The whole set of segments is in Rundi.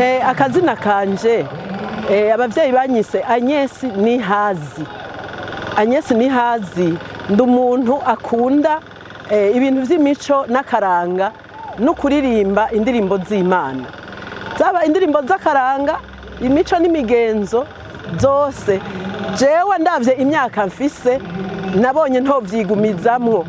Akazina kanje abavyeyi banyise Agnes Nihazi. Agnes Nihazi ndi umuntu akunda ibintu vy'imico n'akaranga no kuririmba indirimbo z'Imana, zaba indirimbo z'akaranga, imico n'imigenzo zose. Jewe ndavye imyaka mfise nabonye ntovyigumizamwo,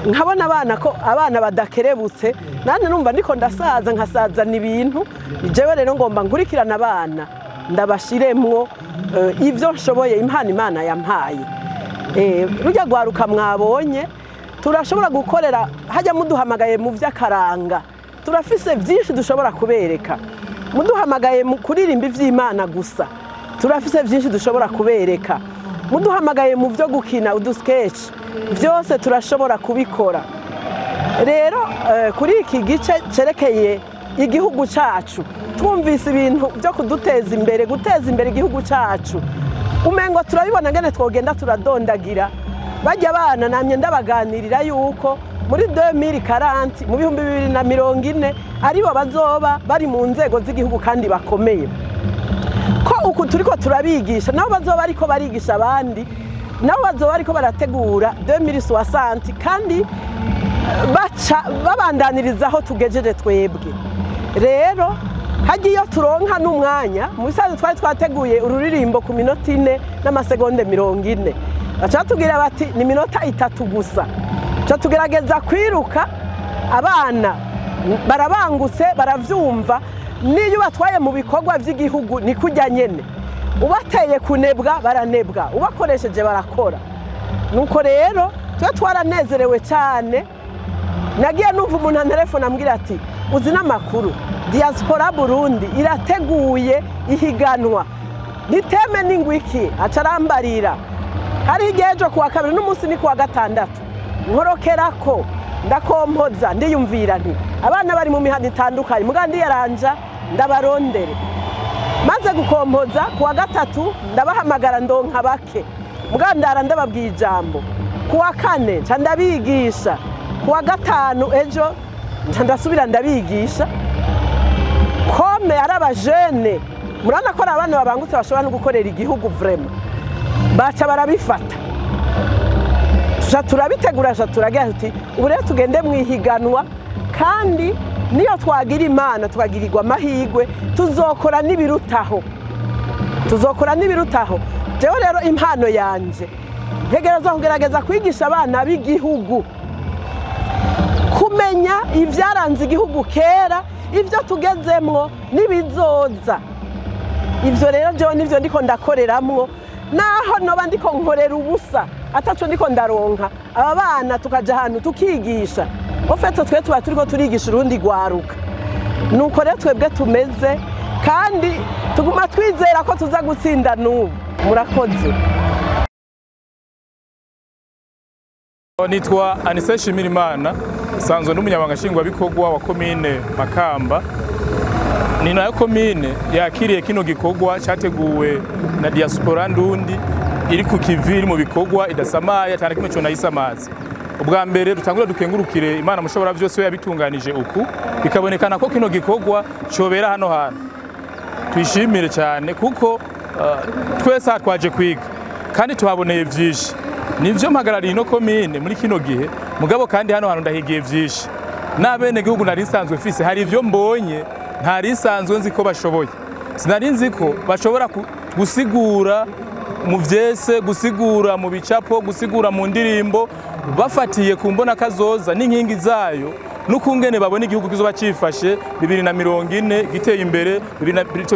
nkabona abana ko abana badakerebutse, nanje numva ndiko ndasaza nkasazana ibintu. Jewe rero ngomba nkurikirana abana ndabashiremwo ivyo nshoboye, impano Imana yampaye. Rujya rwaruka mwabonye turashobora gukorera hajya muduhamagaye mu vy'akaranga, turafise vyinshi dushobora kubereka. Muduhamagaye mu kuririmba ivy'Imana gusa, turafise vyinshi dushobora kubereka. Muduhamagaye mu vyo gukina udusketch, vyose turashobora kubikora. Rero kuri iki gice cerekeye igihugu cacu, twumvise ibintu byo kuduteza imbere, guteza imbere igihugu cacu, umengo turabibona ngene twogenda turadondagira. Bajya abana namye ndabaganirira yuko muri 2040, mu 2040, aribo bazoba bari mu nzego z'igihugu kandi bakomeye. Ko uku turiko turabigisha, nabo bazoba ariko barigisha abandi, nabo bazoba ariko barategura 2060 kandi baca babandaniriza aho tugejeje twebwe. Rero hagiye iyo turonka n'umwanya, mu bisanzwe twari twateguye ururirimbo ku minota 4 n'amasegonde 40, baca batubwira bati ni minota 3 gusa. Ca tugerageza kwiruka, abana barabangutse baravyumva. Niyo ubatwaye mu bikorwa vy'igihugu ni kurya nyene, ubateye kunebwa baranebwa, ubakoresheje barakora. Nuko rero twe twaranezerewe cyane. Nagiye numva umuntu antelefone ambwira ati uzi n'amakuru, Diaspora Burundi irateguye ihiganwa, niteme n'ingwiki. Acarambarira hari igihe ejo kuwa kabiri n'umunsi ni kuwa gatandatu, nkorokerako ndakompoza, ndiyumvira nti abana bari mu mihanda itandukanye, muga ndiyaranja ndabarondere. Maze gukompoza kuwa gatatu ndabahamagara ndonka bake, muga ndara ndababwiye ijambo. Kuwa kane nca ndabigisha, kuwa gatanu ejo nca ndasubira ndabigisha. Kome ari abajene, murabona ko ari abana babangutse bashobora no gukorera igihugu vraiment, baca barabifata. Tuca turabitegura, tuca turagira tuti ubu rero tugende mu ihiganwa, kandi niyo twagira Imana tukagirirwa amahirwe tuzokora n'ibirutaho, tuzokora n'ibirutaho. Jewe rero impano yanje ntegerezwa kugerageza kwigisha abana b'igihugu kumenya ivyaranze igihugu kera, ivyo tugezemwo n'ibizoza. Ivyo rero jewe nivyo ndiko ndakoreramwo, naho noba ndiko nkorera ubusa ataco ndiko ndaronka. Aba bana tukaja ahantu tukigisha, ofete twe tuba turiko turigisha urundi rwaruka. Nuko rero twebwe tumeze, kandi tuguma twizera ko tuza gutsinda n'ubu. Murakoze. Nitwa Anise Shimirimana, sanzwe n'umunyamabanga nshingwabikorwa wa komine Makamba. Ni nayo komine yakiriye kino gikorwa cyateguwe na Diaspora Ndundi iri ku kivi, iri mu bikorwa idasamaye atana kimwe cyo nayisamaza. Ubwa mbere dutangura dukengurukire Imana mushobora byose yabitunganije uku bikabonekana ko kino gikorwa cobera hano hantu. Twishimire cyane kuko twese twaje kwiga kandi tuhaboneye byinshi. Nivyo mpagarariye ino komine muri kino gihe, mugabo kandi hano hantu ndahigiye byinshi. N'abene gihugu nari nsanzwe mfise hari ivyo mbonye ntari nsanzwe nzi ko bashoboye. Sinari nzi ko bashobora gusigura mu vyese, gusigura mu bicapo, gusigura mu ndirimbo, bafatiye ku mbona kazoza n'inkingi zayo n'ukungene babona igihugu kizoba cifashe 2040 giteye imbere,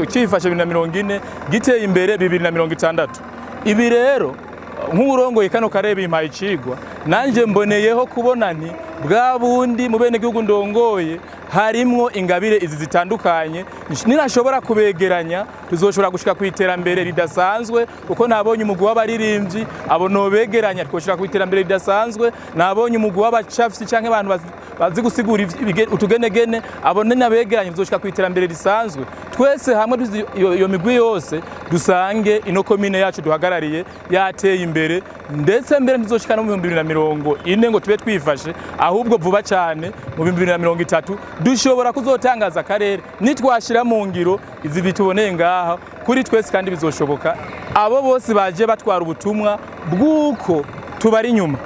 cifashe 2040 giteye imbere 2060. Ibi rero nk'urongoye kano karebe impaye icigwa, nanje mboneyeho kubona nti bwa bundi mu bene gihugu ndongoye harimwo ingabire izi zitandukanye, ninashobora kubegeranya tuzoshobora gushika ku iterambere ridasanzwe. Kuko nabonye umugwi w'abaririmbyi abo nobegeranya twoshika ku iterambere ridasanzwe, nabonye umugwi w'abacafyi canke abantu bazi gusigura utugenegene, abo nabegeranya tuzoshika ku iterambere risanzwe. Twese hamwe iyo migwi yose dusange ino komine yacu duhagarariye yateye imbere, ndetse mbere ntizoshika no mu 2040 ngo tube twifashe, ahubwo vuba cyane mu 2030 dushobora kuzotangaza akarere nitwashira mu ngiro izi bituboneye ngaha kuri twese, kandi bizoshoboka. Abo bose baje batwara ubutumwa bw'uko tubari inyuma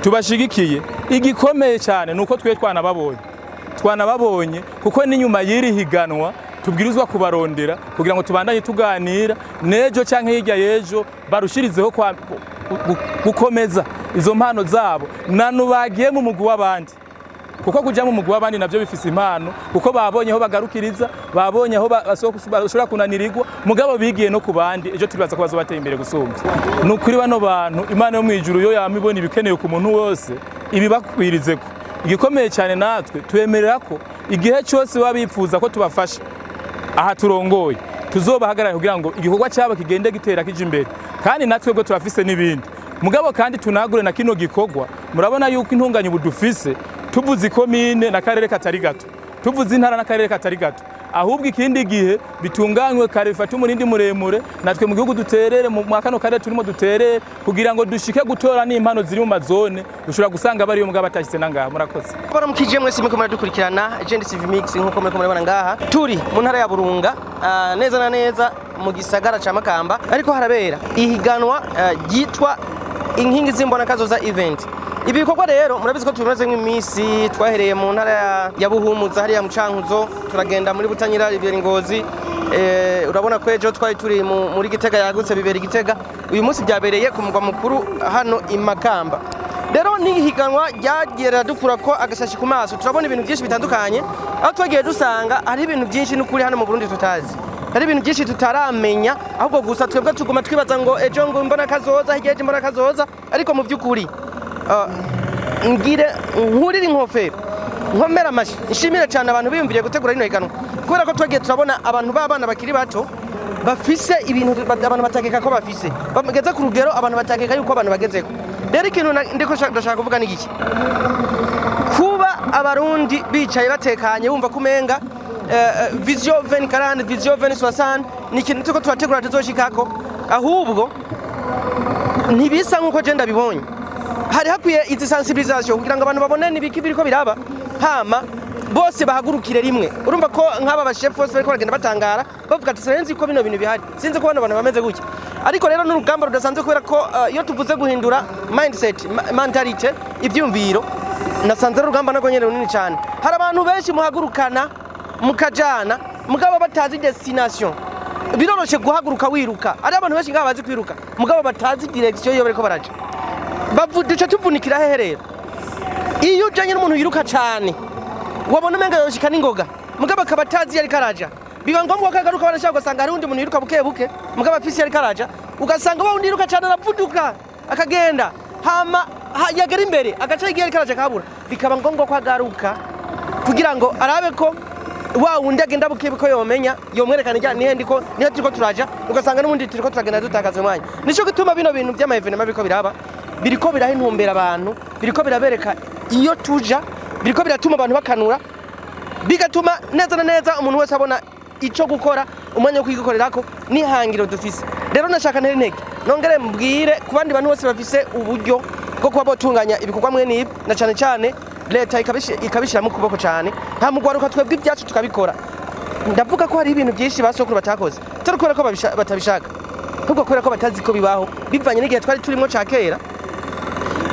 tubashigikiye. Igikomeye cyane nuko twe twanababonye kuko n'inyuma y'iri higanwa tubwirizwa kubarondera kugira ngo tubandanye tuganira nejo canke hirya yejo, barushirizeho gukomeza izo mpano zabo nanu bagiye mu mugwi w'abandi, kuko kuja mu mugwi w'abandi navyo bifise impano, kuko babonye aho bagarukiriza, babonye aho bashobora kunanirirwa, mugabo bigiye no ku bandi, ejo turibaza ko bazobateye imbere gusumbya. Ni ukuri bano bantu Imana yo mwijuru yo yama ibona ibikenewe ku muntu wose ibibakwirizeko. Igikomeye cyane natwe twemerera ko igihe cyose baba bipfuza ko tubafasha aha turongoye tuzobahagarara kugira ngo igikorwa cyabo kigende gitera kije imbere, kandi natwe bwo turafise n'ibindi mugabo kandi tunagure na kino gikorwa. Murabona yuko intunganye ubu dufise, tuvuze ikomine n'akarere katari gato, tuvuze intara n'akarere katari gato, ahubwo ikindi gihe bitunganywe kare bifata umurindi muremure, natwe mu gihugu duterere mu kano karere turimo duterere kugira ngo dushike gutora n'impano ziri mu mazone ushobora gusanga bari yo mugabo batashitse nangaha. Murakoze. Baramukije mwese muriko muradukurikirana Agenda CV Mix nkuko muriko murabona ngaha turi mu ntara ya Burunga, neza na neza mu gisagara ca Makamba, ariko harabera ihiganwa ryitwa Inkingi z'Imbona Kazoza event. Ibi bikorwa rero murabizi ko tubimaze nk'iminsi, twahereye mu ntara ya Buhumuza hariya mu Cankuzo, turagenda muri Butanyerera bibera Ngozi, urabona ko ejo twari turi muri Gitega yagutse bibera Gitega, uyu munsi byabereye ku mugwa mukuru hano i Makamba. Rero ni ihiganwa ryagera dukura ko agashashi ku maso, turabona ibintu byinshi bitandukanye, aho twagiye dusanga hari ibintu byinshi n'ukuri hano mu Burundi tutazi, hari ibintu byinshi tutaramenya, ahubwo gusa twebwe tuguma twibaza ngo ejo ngo imbona kazoza, hirya ejo imbona kazoza, ariko mu by'ukuri ngire nkurire inkofero nkomera amashi nshimire cyane abantu biyumviriye gutegura rino higanwa, kubera ko twagiye turabona abantu b'abana bakiri bato bafise ibintu abantu batakeka ko bafise, bageze ku rugero abantu batakeka yuko abantu bagezeko. Rero ikintu ndiko ndashaka kuvuga ni iki: kuba abarundi bicaye batekanye bumva kumenga vision 2040 vision 2060 ni ikintu turiko turategura tuzoshikako, ahubwo ntibisa nkuko je ndabibonye. Hari hakwiye izi sensibilisation kugira ngo abantu babone nibiki biriko biraba, hama bose bahagurukire rimwe. Urumva ko nk'aba ba chef bose bariko baragenda batangara bavuga ati sinzi ko bino bintu bihari, sinzi ko bano bantu bameze gutya. Ariko rero n'urugamba rudasanzwe, kubera ko iyo tuvuze guhindura mindset, mentality, ivyumviro, nasanze ari urugamba narwo nyene runini cyane. Hari abantu benshi muhagurukana mukajana mugabo batazi destination. Biroroshe guhaguruka wiruka, ari abantu benshi ngaba bazi kwiruka mugabo batazi direction iyo bariko baraja. Duca tuvunikira hehe rero? Iyo ujanye n'umuntu yiruka cyane wabona umenga yoshika n'ingoga, mugabo akaba atazi yariko araja, biba ngombwa ko agaruka barashaka, ugasanga hari undi muntu yiruka buke buke mugabo afise yariko araja, ugasanga wa wundi yiruka cyane aravuduka akagenda, hama yagera imbere agaca igihe yariko araja akabura, bikaba ngombwa ko agaruka kugira ngo arabe ko wa wundi agenda buke buke yomenya yomwerekana ijya nihe ndiko nihe turiko turaja, ugasanga n'ubundi turiko turagenda dutakaza umwanya. Nico gituma bino bintu by'ama événements biriko biraba, biriko biraha intumbero abantu, biriko birabereka iyo tuja, biriko biratuma abantu bakanura, bigatuma neza na neza umuntu wese abona ico gukora, umwanya wo kwigikorerako n'ihangiro dufise. Rero nashaka ntere intege nongere mbwire ku bandi bantu bose bafise uburyo bwo kuba botunganya ibikorwa mwene ibi, na cane cane leta ikabishiramo ukuboko cane, nta mugwaruka twebwe ibyacu tukabikora. Ndavuga ko hari ibintu byinshi basokuru batakoze, atari kubera ko batabishaka, ahubwo kubera ko batazi ko bibaho, bivanye n'igihe twari turimo ca kera.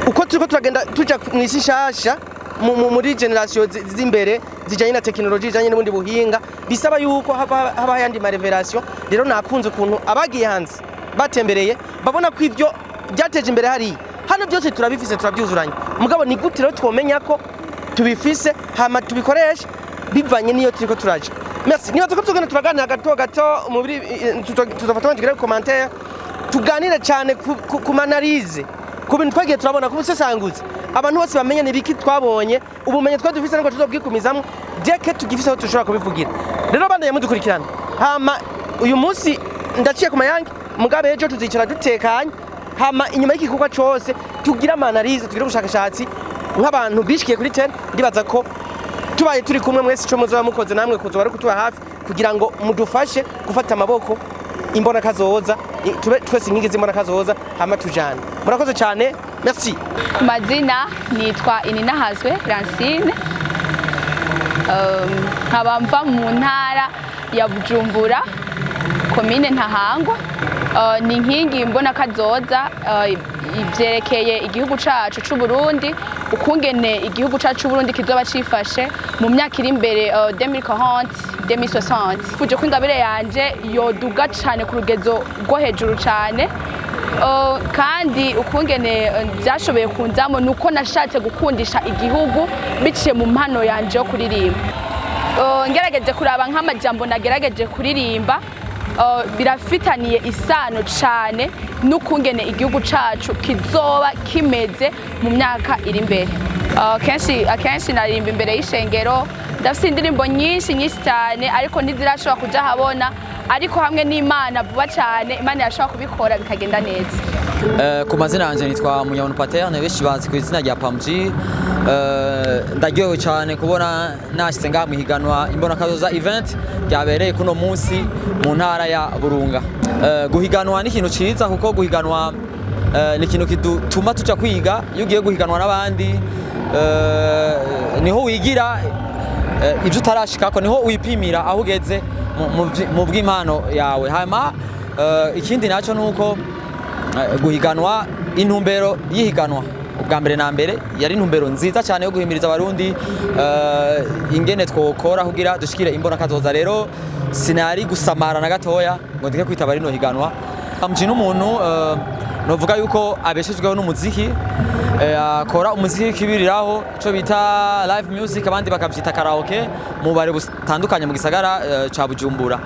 Uko turiko turagenda tuja mw'isi nshasha, muri generation z'imbere zijanye na technologie, zijanye n'ubundi buhinga, bisaba yuko haba ayandi ma révélation. Rero nakunze ukuntu abagiye hanze batembereye babona ko ivyo byateje imbere hariya, hano byose turabifise, turabyuzuranye, mugabo ni gute rero twomenya ko tubifise hama tubikoreshe bivanye n'iyo turiko turaja? Merci. Niba turiko tugenda turaganira gato gato muri tuzofata tugire commentaire, tuganire cyane ku ma analyse, ku bintu twagiye turabona, ku busesanguzi, abantu bose bamenye nibiki twabonye, ubumenyi twari dufise niko tuzobwikumizamwo dès que tugifise aho dushobora kubivugira. Rero bandanye mudukurikirana, hama uyu munsi ndaciye ku mayange, mugabe ejo tuzicara dutekanye, hama inyuma y'igikorwa cose tugira ama analyse, tugira ubushakashatsi nk'abantu bishikiye kuri terrain. Ndibaza ko tubaye turi kumwe mwese ico muzoba mukoze namwe kuzoba ari kutuba hafi. Kugira ngo mudufashe gufata amaboko imbona kazoza, tube twese inkingi z'imbona kazoza, hama tujane. Murakoze cyane, merci. Ku mazina nitwa Ininahazwe Francine, nkaba mva mu ntara ya Bujumbura, komine Ntahangwa. Ni inkingi mbona kazoza ivyerekeye igihugu cacu c'u Burundi, ukungene igihugu cacu c'u Burundi kizoba cifashe mu myaka iri imbere, 2040, 2060. Fuje ko ingabire yanje yoduga cane ku rugezo rwo hejuru cane. Kandi ukungene byashoboye kunzamo nuko nashatse gukundisha igihugu biciye mu mpano yanje yo kuririmba. Ngerageje kuraba nk'amajambo nagerageje kuririmba, birafitaniye isano cane n'ukungene igihugu cacu kizoba kimeze mu myaka iri imbere. Kenshi akenshi naririmba imbere y'ishengero. Ndafise indirimbo nyinshi nyinshi cyane, ariko ntizirashobora kuja habona, ariko hamwe n'Imana vuba cyane Imana irashobora kubikora bikagenda neza. Ku mazina yanjye nitwa Munyabuntu Paterne, benshi bazi ku izina rya Pamji. Ndaryohewe cyane kubona nashyize ngaha mu ihiganwa Imbonakazoza event ryabereye kuno munsi mu ntara ya Burunga. Guhiganwa ni ikintu ciza, kuko guhiganwa ni ikintu kidutuma tuja kwiga. Iyo ugiye guhiganwa n'abandi, niho wigira ibyo utarashikako, niho wipimira aho ugeze mu bw'impano yawe. Hama ikindi nacyo nuko guhiganwa, intumbero y'ihiganwa ubwa mbere na mbere yari intumbero nziza cyane yo guhimiriza Abarundi ingene twokora kugira dushikire imbona kazoza. Rero sinari gusamara na gatoya ngo ndeke kwitaba rino higanwa. Amji n'umuntu novuga yuko abeshejweho n'umuziki, akora umuziki kibiriraho, ico bita live music, abandi bakavyita karaoke, mu bare butandukanye mu gisagara ca Bujumbura.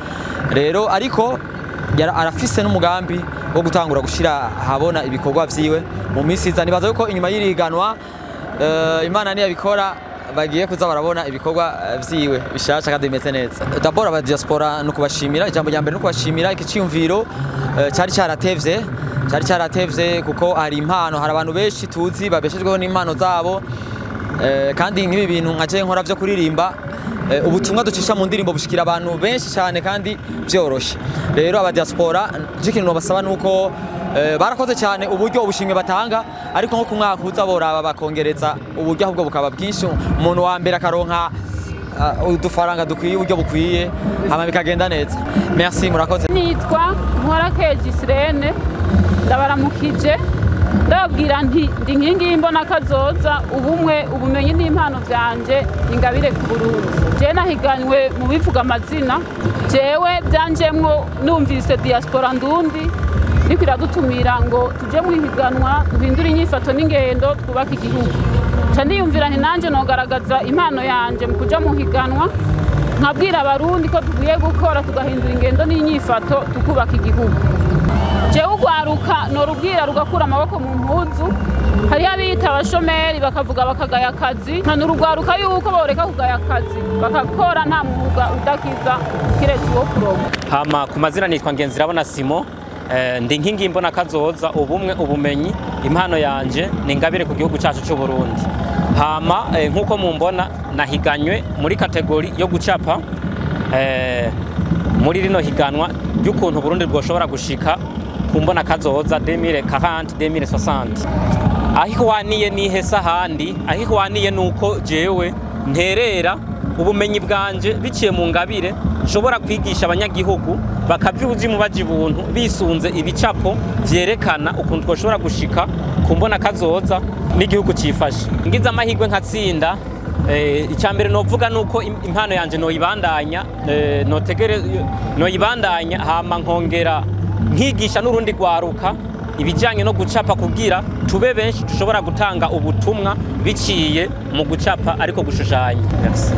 Rero ariko arafise n'umugambi wo gutangura gushira habona ibikorwa vyiwe mu minsi iza. Nibaza yuko inyuma y'iriganwa, Imana niyabikora, bagiye kuza barabona ibikorwa vyiwe bishasha kandi bimeze neza. D'abord aba diaspora no kubashimira, ijambo rya mbere no kubashimira iki ciyumviro cyari cyaratevye, kuko hari impano, hari abantu benshi tuzi babeshejweho n'impano zabo. Kandi nk'ibi bintu nka je nkora vyo kuririmba, ubutumwa ducisha mu ndirimbo bushikira abantu benshi cyane kandi vyoroshe. Rero aba diaspora, je ikintu nobasaba nuko barakoze cyane uburyo ubushimwe batanga, ariko nko ku mwaka uza boraba bakongereza uburyo, ahubwo bukaba bwinshi, umuntu wa mbere akaronka udufaranga dukwiye, uburyo bukwiye, hama bikagenda neza. Merci, murakoze. Nitwa Nkorakeye Gisilene, ndabaramukije, ndababwira nti ndi inkingi y'imbona kazoza, ubumwe, ubumenyi n'impano vyanje ingabire ku Burundi. Jewe nahiganywe mu bivuga amazina. Jewe byanjemwo numvise Diaspora Ndundi iriko iradutumira ngo tuje mu ihiganwa duhindure inyifato n'ingendo, twubake igihugu. Nca ndiyumvira nti nanje nogaragaza impano yanje mu kuja mu higanwa, nkabwira Abarundi ko tugiye gukora tugahindura ingendo n'inyifato, tukubaka igihugu. Jewe ugwaruka norubwira rugakura amaboko mu mpuzu. Hariho abiyita abashomeri bakavuga bakagaya akazi, nkanura urwaruka yuko boreka kugaya akazi bakakora, nta mwuga udakiza kiretse uwo kuronka. Hama ku mazina nitwa Ngenzirabona Simo, ndi inkingi mbona kazoza, ubumwe, ubumenyi, impano yanje ni ingabire ku gihugu cyacu cy'u Burundi. Hama nkuko mumbona, nahiganywe muri catégorie yo gucapa muri rino higanwa ry'ukuntu Burundi bwoshobora gushika ku mbona kazoza 2040, 2060. Aho ihwaniye nihesa ahandi, aho ihwaniye nuko jewe nterera ubumenyi bwanje biciye mu ngabire, nshobora kwigisha abanyagihugu bakava ibuzimu baja ibuntu bisunze ibicapo vyerekana ukuntu twoshobora gushika ku mbona kazoza n'igihugu cifashe. Ngize amahirwe nkatsinda, icya mbere novuga nuko impano yanje noyibandanya, notegere noyibandanya, hama nkongera nkigisha n'urundi rwaruka ibijyanye no gucapa kugira tube benshi dushobora gutanga ubutumwa biciye mu gucapa, ariko gushushanya. Merci.